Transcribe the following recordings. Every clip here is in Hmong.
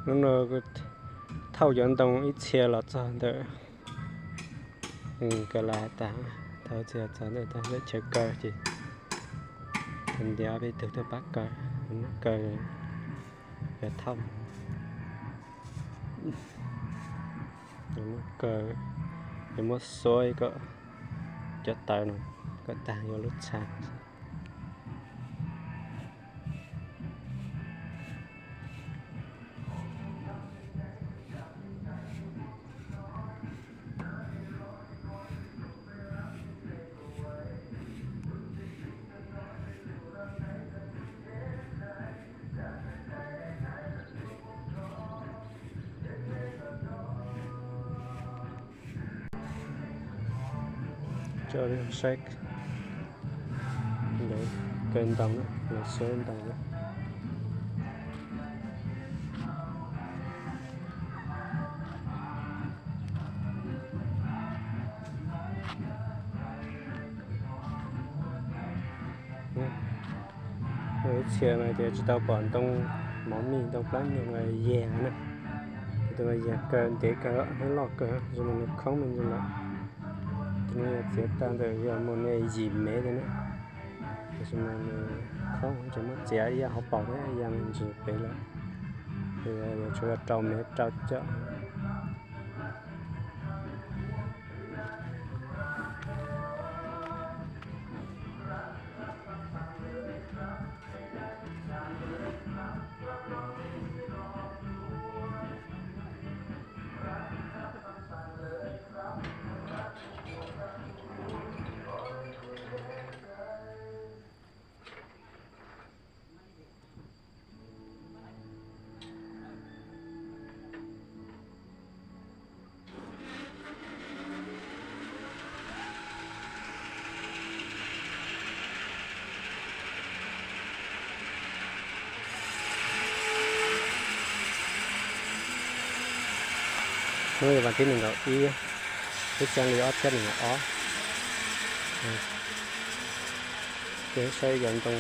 Hnub no thauj cov ntoo ib txhia los txog ntawm Kaw Las tas, thauj ib txhia txog ntawm chaw kaw ces ntiav ob peb tug tuaj pab kaw, kaw, kaw thauj, kaw, yuav muab xuab kom cov tawv no kom tag yuav lub txha. Tso saib, kaw ntoo, lawv xuab ntoo na. Ib txhia no ces tsis tau pom ntoo mov mij, ntoo plab nyuag yag na. Tus no yag kawg, ntev kawg, loj kawg, zoo li nws khoob me ntsis lawm. Tus no yog txiav tag ntawm yog mus ne yim mev thiab na. Tab sis mas nws khoob ces muab txiav ib yam hauv paus thiab ib yam me ntsis pem lawm. Yuav tshuav rau mev rau cawm. Hnub yog vas thib nees nkaum ib, lub xya hli ob txhiab nees nkaum ob. Ces saib cov ntoo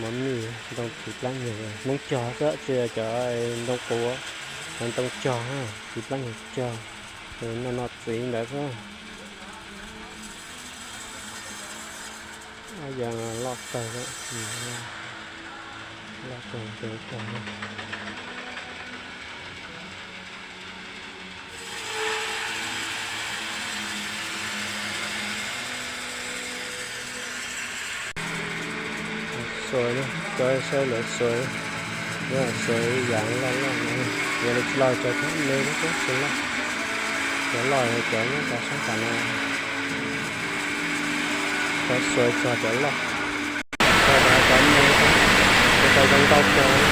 mov mij, ntoo txiv plab nyuag, Hmoob cog xwb, tsis yog cov ntoo quav, cov ntoo cog, txiv plab nyuag cog, noj noj txiv ntawd xwb. Yog loj kawg, loj kawg, loj kawg. Xuas, cov saib lawv xuas, lawv xuas ib yam loj loj no, yog li tsis loj cov txhob me thiab, tsis loj. Cov loj cov nyob rau sab tas no, cov xuas txog cov loj, cov me, cov zoo nkauj kawg.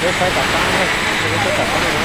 Peb saib tom qab na, peb saib tom qab no.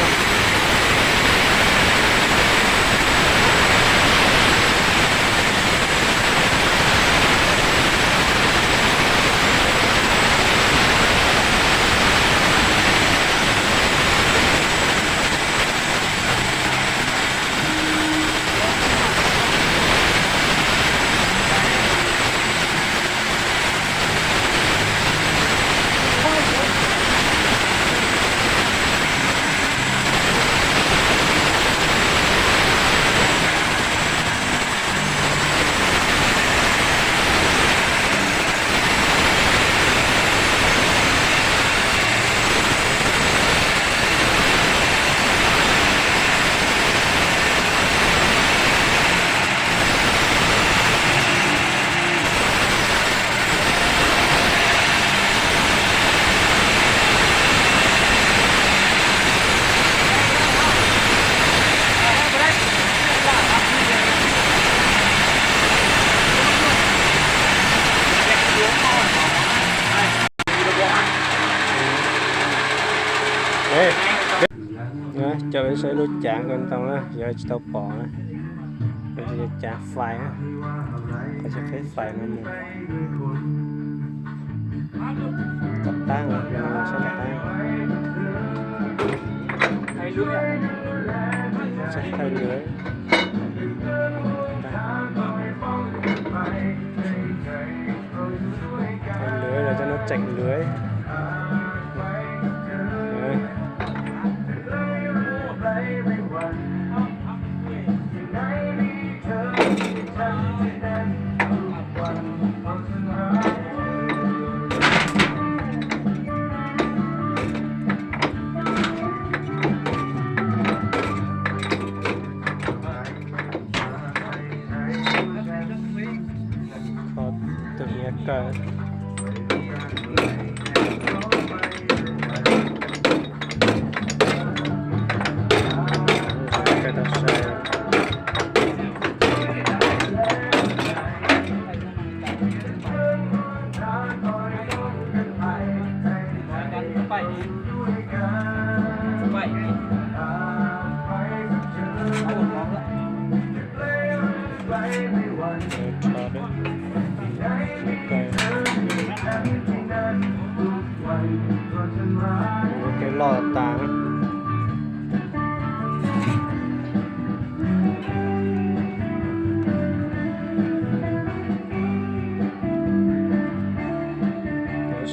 Caum peb saib lub cav ko ntoo na, yog tsis tau pom na. Yog cav fais na, tsis qhib fais no mus. Tom qab, saib tom qab. Tseem thaij lưới. Thaij lưới rồi cho nó chỉnh lưới. Đấy. Kho tus niam kaw. Kaw tau sai. Kev loj tas.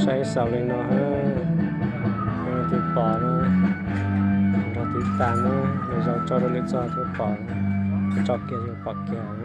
Saib xaus li no, tus pom no, nrog tiv tas na, lwm zaus tso rau lwm txoj thiab pom, tso kiag yuav pom kiag.